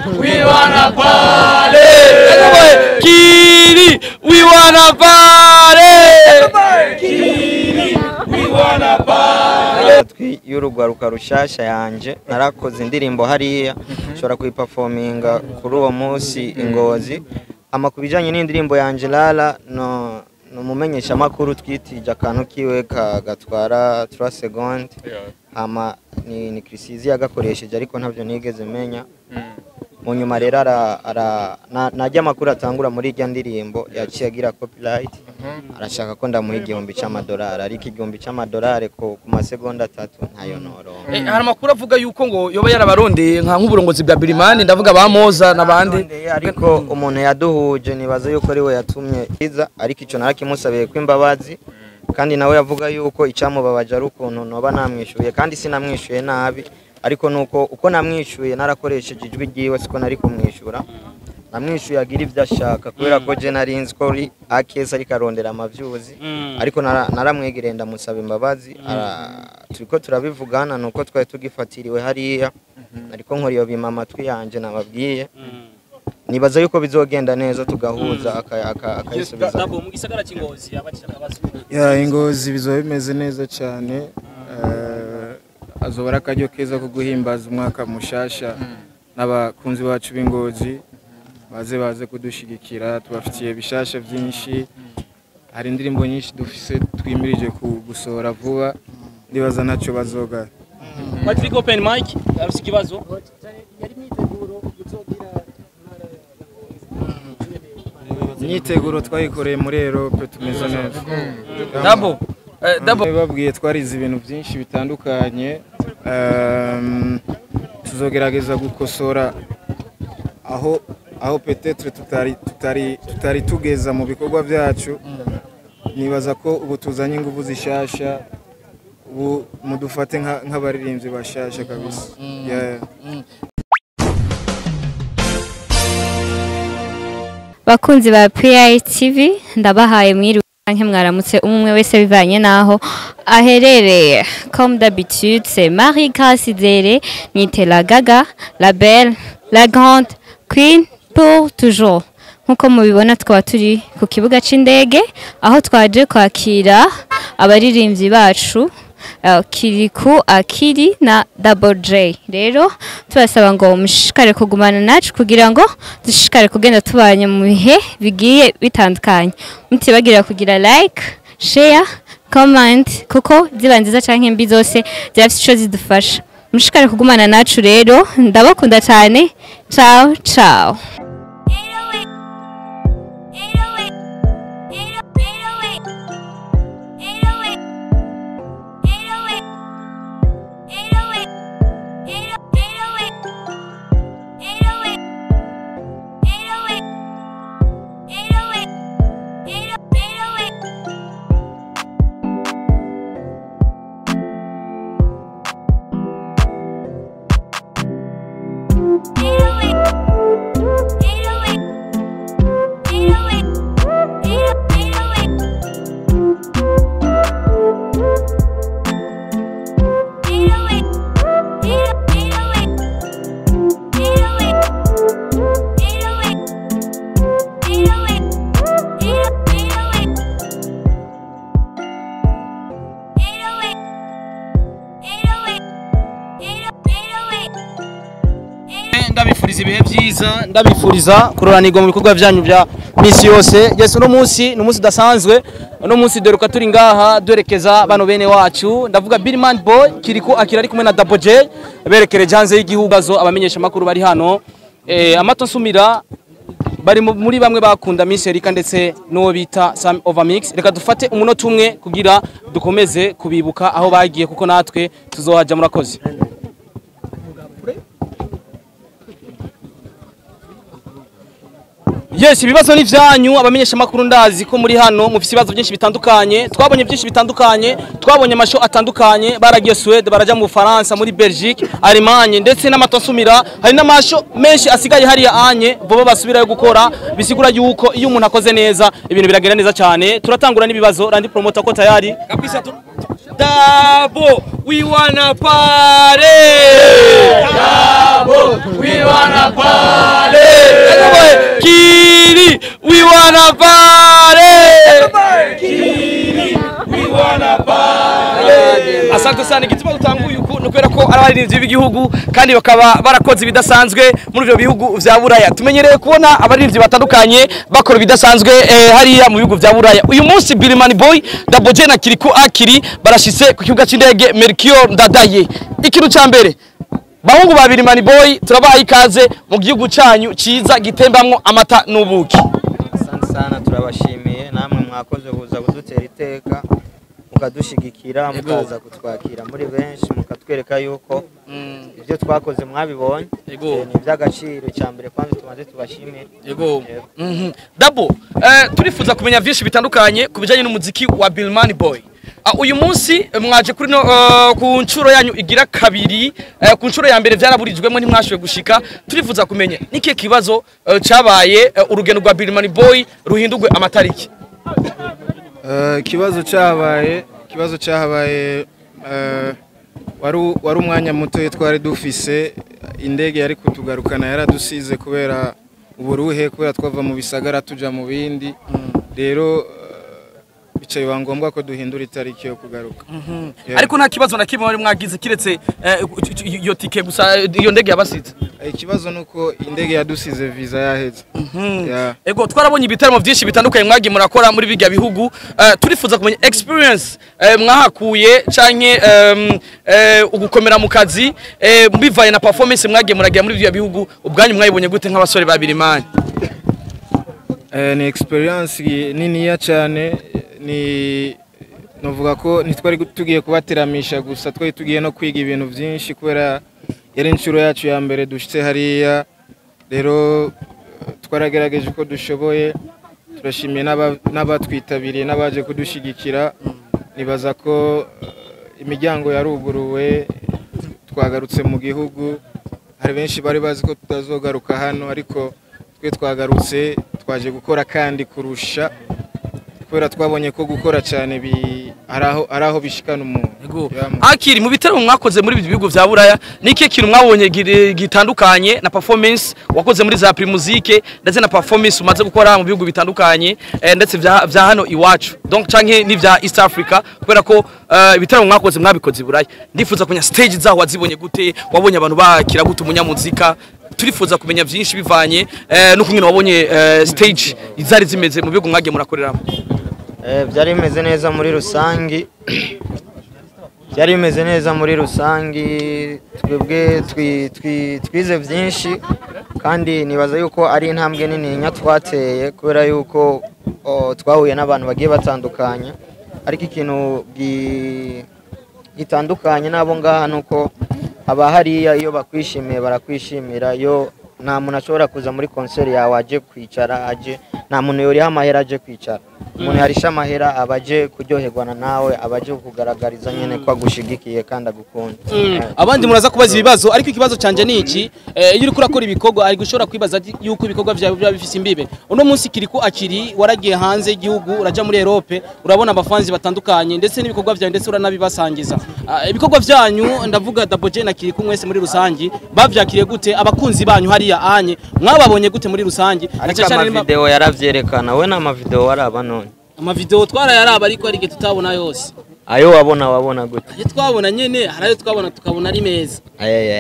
We wanna party. Kiri, we wanna party. Kiri, we wanna party. Y'urugwaruka rushasha yanje narakoze indirimbo hariya nshobora kuyiperforminga kuri uwo munsi ingozi. Ama kubijanye n'indirimbo yanje Lala no numumenyesha makuru twitije akantu kiwe kagatwara 3 secondes. Ama ni Chrisizi yagakoresheje ariko ntavyo nigeze menya. Mu nyuma rero ara najya makuru atangura muri irya ndirimbo yaciye agira copyright, arashaka ko ndamuha $1000, ariko $1000 ku masegonda 3 ntayo noronka. Hari amakuru avuga yuko ngo yoba yarabarondeye nka nk'uburongozi bwa Birimani, ndavuga ba Moza nabandi, ariko umuntu yaduhuje nibaza yuko ari we yatumye iza, ariko ico narakimusabiye ko imbabazi, kandi nawe yavuga yuko icamubabaje ari ukuntu noba namwishuye, kandi sinamwishuye nabi, ariko nuko uko namwishuye narakoresheje ijwi ryiwe siko nari kumwishura. Namwishuye agira ivyo ashaka kubera ko je nari nzi ko ari akesa ariko arondera amavyuzi, ariko naramwegereye ndamusaba imbabazi. Turiko turabivugana nuko twari tugifatiriwe hariya, ariko nkora iyo bima amatwi yanje nababwiye. Nibaza yuko bizogenda neza tugahuza akayisubiza. Dabo mu gisagara cy'Ingozi abakira akabazo. Ya Ingozi bizoba bimeze neza cyane. Azobara akaryo keza ko guhimbaza umwaka mushasha n'abakunzi bacu b'Ingozi baze kudushigikira, tubafitiye bishasha byinshi. Hari indirimbo nyinshi dufise twimirije gusohora vuba, ndibaza naco bazoga. Patrick open mic afise ikibazo. Yari myiteguro uzogira imyiteguro twayikoreye muri Europe tumeze neza. Dabo Dabo babwiye twarize ibintu byinshi bitandukanye, tuzogerageza gukosora aho peut-être tutari tugeza mu bikorwa byacu. Nibaza ko ubu tuzanye ingufu zishasha, ubu mudufate nk'abaririmbyi bashasha kabisa. Bakunzi ba PITV ndabahaye mwiriwe canke mwaramutse umwe wese bivanye naho aherereye. Comme d'habitude c'est Marie-Grâce Izere, Nitela Gaga, la belle, la grande queen pour toujours. Nkuko mubibona twaba turi ku kibuga c'indege aho twaje kwakira abaririmbyi bacu Kirikou Akili na Double J. Rero tubasaba ngo mushishikare kugumana nacu kugira ngo dushishikare kugenda tubanye mu bihe bigiye bitandukanye. Mutibagira kugira like, share, comment kuko ziba nziza canke mbi zose zirafise ico zidufasha. Mushishikare kugumana nacu rero, ndabakunda cyane. Ciao ciao. Ndabifuriza ibihe byiza, ndabifuriza kuroranirwa mu bikorwa byanyu bya misi yose. Yesu no munsi ni umunsi udasanzwe, no munsi doruka turi ngaha durekeza bano bene wacu. Ndavuga Billman Boy Kirikou Akili ari kumwe na Double J berekereje hanze y'igihugu, azo abamenyesha makuru bari hano. Amato nsumira bari muri bamwe bakunda Miss Erika ndetse n'uwo bita Sam Overmix. Reka dufate umunota umwe kugira dukomeze kubibuka aho bagiye kuko natwe tuzohaja. Murakoze. Yes, ibibazo ni vyanyu abamenyesha makuru, ndazi ko muri hano mufise ibibazo byinshi bitandukanye. Twabonye byinshi bitandukanye, twabonye amasho atandukanye, baragiye Suède, baraja mu Faransa, muri Belgique, Allemagne ndetse n'amatosumira. Hari n'amasho menshi asigaye hariya anye bobo basubirayo gukora, bisigura yuko iyo umuntu akoze neza ibintu biragenda neza cyane. Turatangura n'ibibazo. Randi promoter ko tayari kabisa. Dabo, we wanna party. Dabo, we wanna party. wanna party. We wanna party. Asante sana. Igituma dutanguye uku ni ukubera ko ari abaririmbyi b'igihugu kandi bakaba barakoze ibidasanzwe muri ivyo bihugu vya Buraya. Tumenyereye kubona abaririmbyi batandukanye bakora ibidasanzwe hariya mu bihugu vya Buraya. Uyu munsi Bilman Boy, Double J na Kirikou Akili barashitse ku kibuga c'indege Melchior Ndadaye. Ikintu ca mbere, bahungu ba Bilman Boy, turabaha ikaze mu gihugu canyu ciza gitembamwo amata n'ubuki. Asante sana, turabashimiye namwe mwakoze kuza kudutera iteka, mukadushigikira, mukaza kutwakira muri benshi, mukatwereka yuko ibyo twakoze mwabibonye. Ni iby'agaciro. Cya mbere kwanza tubanze tubashimire. Yego. Dabo, turifuza kumenya vyinshi bitandukanye ku bijanye n'umuziki wa Bilman Boy. Uyu munsi mwaje kuri no ku nshuro yanyu igira kabiri, ku nshuro ya mbere vyaraburijwemo ntimwashoboye gushika. Turifuza kumenya n'ikihe kibazo cabaye urugendo rwa Bilman Boy ruhindurwe amatariki. Ikibazo cyahabaye wari umwanya muto twari dufise. Indege yari kutugarukana yaradusize kubera uburuhe, kubera twava mu bisagara tuja mu bindi. Rero bica biba ngombwa ko duhindura itariki yo kugaruka. Yeah. Ariko nta kibazo na kimwe wari mwagize kiretse iyo tike gusa, iyo ndege yabasize? Ikibazo nuko indege yadusize visa yaheze. Yeah. Ego, twarabonye ibitaramo byinshi bitandukanye mwagiye murakora muri bijya bihugu. Turifuza kumenya experience mwahakuye canke ugukomera mu kazi bivanye na performance mwagiye muragira muri bijya bihugu. Ubwanyu mwayibonye gute nk'abasore ba Birimani? Ni experience niniya cyane. Ni novuga ko ntitwari tugiye kubateramisha gusa, twari tugiye no kwiga ibintu byinshi kubera yari inshuro yacu ya mbere dushitse hariya. Rero twaragerageje uko dushoboye. Turashimiye n'abatwitabiriye n'abaje kudushigikira. Nibaza ko imiryango yaruguruwe, twagarutse mu gihugu. Hari benshi bari bazi ko tutazogaruka hano, ariko twe twagarutse twaje gukora kandi kurusha, kubera twabonye ko gukora cyane hari aho bishikana umuntu. Yeah, man. Akiri, mu bitaramo mwakoze muri ibi bihugu vya Buraya, ni ikihe kintu mwabonye gitandukanye na performance wakoze muri za Primusic ndetse na performance umaze gukora mu bihugu bitandukanye ndetse vya hano iwacu, donc canke n'ivya East Africa? Kubera ko ibitaramo mwakoze mwabikoze i Buraya, ndifuza kumenya stage zaho wazibonye gute, wabonye abantu bakira gute umunyamuzika? Turifuza kumenya vyinshi bivanye n'ukungene wabonye stage izari zimeze mu bihugu mwagiye murakoreramo. Byari bimeze neza muri rusangi, byari bimeze neza muri rusangi. Twebwe twize byinshi kandi nibaza yuko ari intambwe nini nya twateye, kubera yuko twahuye n'abantu bagiye batandukanye. Ariko ikintu gitandukanye n'abo ngaha nuko aba hariya iyo bakwishimiye barakwishimira. Iyo nta muntu ashobora kuza muri concert yawe aje kwicara, aje, nta muntu yoriha amahera aje kwicara. Umuntu yarisha amahera aba aje kuryoherwana nawe, aba aje kukugaragariza nyine ko agushigikiye kandi agukunda. Abandi muraza kubaza ibibazo, ariko ikibazo canje ni iki: iyo uriko urakora ibikorwa, ari gushobora kwibaza ati yuko ibikorwa vyawe biba bifise imbibe. Uno munsi Kirikou Akili waragiye hanze y'igihugu, uraja muri Europe, urabona abafanzi batandukanye ndetse n'ibikorwa vyawe, ndetse uranabibasangiza. Ibikorwa vyanyu, ndavuga Double J na Kirikou mwese muri rusangi, bavyakiriye gute abakunzi banyu hariya anye? Mwababonye gute muri rusangi? Na Ariko cane cane amavideo yaravyerekana. We n'amavideo waraba none? Amavideo twarayaraba, ariko hari igihe tutabona yose. Ayo wabona, wabona gute? Ayo twabona nyene, hari ayo twabona tukabona ari meza.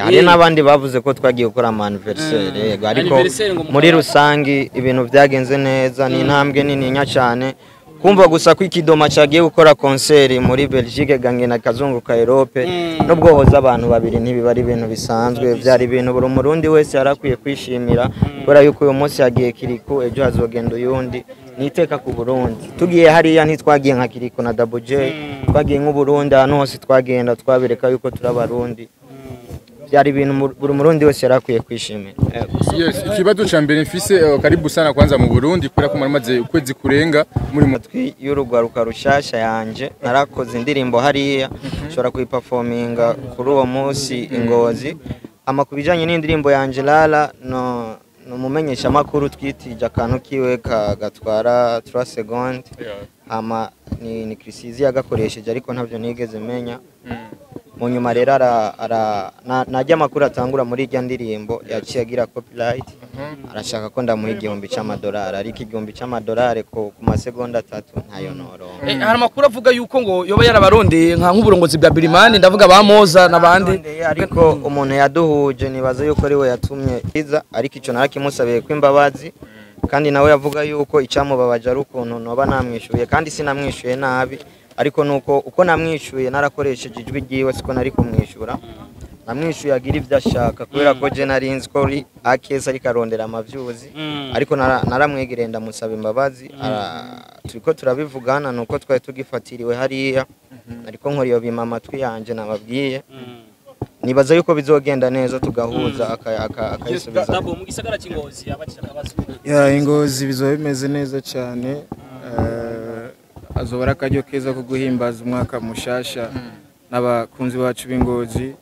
Hari n'abandi bavuze ko twagiye gukora ama anniversaire, yego, ariko Anniversaire ngo muri rusangi ibintu byagenze neza. Ni intambwe nini nya cyane kumva gusa ko Ikidoma cagiye gukora concert muri Belgique, gangena kazunguka Europe, nubwo hoza abantu babiri, ntibiba ari ibintu bisanzwe. Byari ibintu buri murundi wese yarakwiye kwishimira, kubera yuko uyu munsi yagiye Kirikou, ejo hazogenda uyundi. Niteka ku Burundi. Tugiye hariya ntitwagiye nka Kirikou na Double J, twagiye nk'Uburundi. Ahantu hose twagenda twabereka yuko turi Abarundi. Byari ibintu buri murundi wese yarakwiye kwishimira. Yes, ikibazo ca mbere mfise, karibu sana kwanza mu Burundi, kubera ko mwari ukwezi kurenga muri mu Matwi y'urugwaruka rushasha yanje, narakoze indirimbo hariya, nshobora kuyiperforminga kuri uwo munsi ingozi. Ama ku bijanye n'indirimbo yanje Lala, no ni umumenyeshamakuru twitije akantu kiwe gatwara 3 secondes, hama ni Chrisizi yagakoresheje, ariko ntabyo nigeze menya. Mu nyuma rero najya amakuru atangura muri irya ndirimbo yaciye agira copyright, arashaka ko ndamuha $1000, ariko $1000 ku masegonda 3 ntayo noronka. Hari amakuru avuga yuko ngo yoba yarabarondeye nka nk'uburongozi bwa Birimani, ndavuga ba Moza n'abandi. Ariko umuntu yaduhuje nibaza yuko ari we yatumye iza, ariko ico narakimusabiye ko imbabazi, kandi nawe yavuga yuko icyamubabaje ari ukuntu noba namwishuye, kandi sinamwishuye nabi, ariko nuko uko namwishuye narakoresheje ijwi ryiwe, siko nari kumwishura. Namwishuye agira ibyo ashaka kubera ko je nari nzi ko ari akeza ariko arondera amavyuzi, ariko naramwegereye ndamusaba imbabazi. Turiko turabivugana nuko twari tugifatiriwe hariya, ariko nkora iyo bima amatwi yanje nababwiye. Nibaza yuko bizogenda neza tugahuza akayisubiza. Dabo mu gisagara cy'Ingozi abakira akabazo. Ya Ingozi bizoba bimeze neza cyane. Azobara akaryo keza ko guhimbaza umwaka mushasha n'abakunzi bacu b'Ingozi,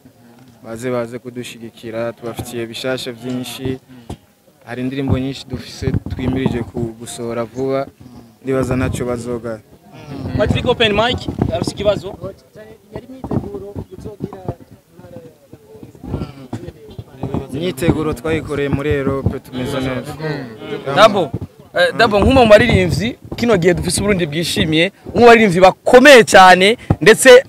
baze kudushigikira, tubafitiye bishasha byinshi. Hari indirimbo nyinshi dufise twimirije gusohora vuba, ndibaza ntacyo bazoga. Patrick open mic afite ikibazo. Yari myiteguro uzogira ntara ya Ngozi? Imyiteguro twayikoreye muri Europe, tumeze neza. Dabo nk'umwe mu baririmbyi kino gihe dufise Uburundi bwishimiye, umwe mu baririmbyi bakomeye cyane, ndetse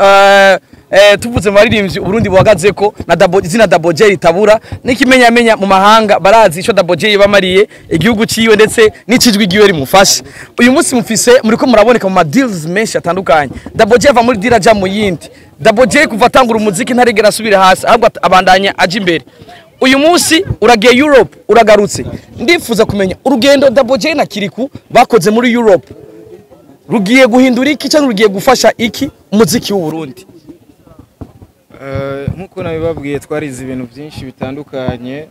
tuvuze mu baririmbyi Uburundi buhagaze ko na Dabo, izina Dabo J ritabura n'ikimenyamenya mu mahanga, barazi ico Dabo J bamariye igihugu ciwe ndetse n'icijwi giwe rimufashe. Uyu munsi mufise muriko muraboneka mu ma deals menshi atandukanye. Dabo J ava muri deal aja mu yindi. Dabo J kuva atangura umuziki ntaregera asubira hasi, ahubwo abandanya aja imbere. Uyu munsi uragiye Europe uragarutse, ndifuza kumenya urugendo Dabo J na Kiriku bakoze muri Europe rugiye guhindura iki cyangwa rugiye gufasha iki umuziki w'u Burundi? Nkuko nabibabwiye twarize ibintu byinshi bitandukanye.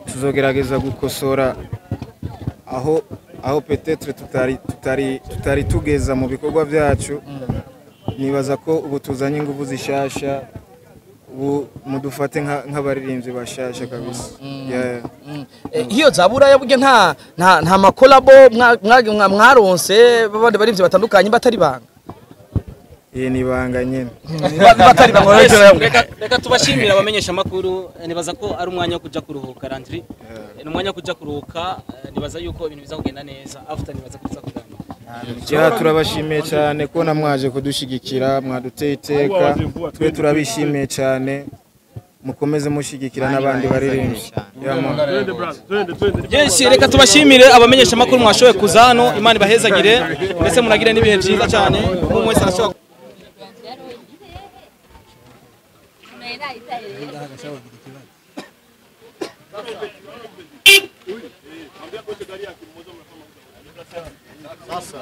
Tuzogerageza gukosora aho peut-être tutari tugeza mu bikorwa byacu. Nibaza ko ubu tuzanye ingufu zishasha, ubu mudufate nk'abaririmbyi bashasha kabisa. Iyo zabura yabuge nta makolabo mwaronse babandi baririmbyi batandukanye batari banga. Iyi ni ibanga nyene. Batari banga. Reka tubashimira abamenyesha makuru, nibaza ko ari umwanya wo kuja kuruhuka Landry. Ni umwanya wo kuja kuruhuka, nibaza yuko ibintu biza kugenda neza. After nibaza ko biza kugenda. Ya turabashimiye cyane ko namwaje kudushigikira, mwaduteye iteka, twe turabishimiye cyane. Mukomeze mushigikira n'abandi baririmbyi. Yes, reka tubashimire abamenyesha makuru mwashoboye kuza hano, Imana ibahezagire ndetse munagire n'ibihe byiza cyane. Umwe wese arashobora. Sasa.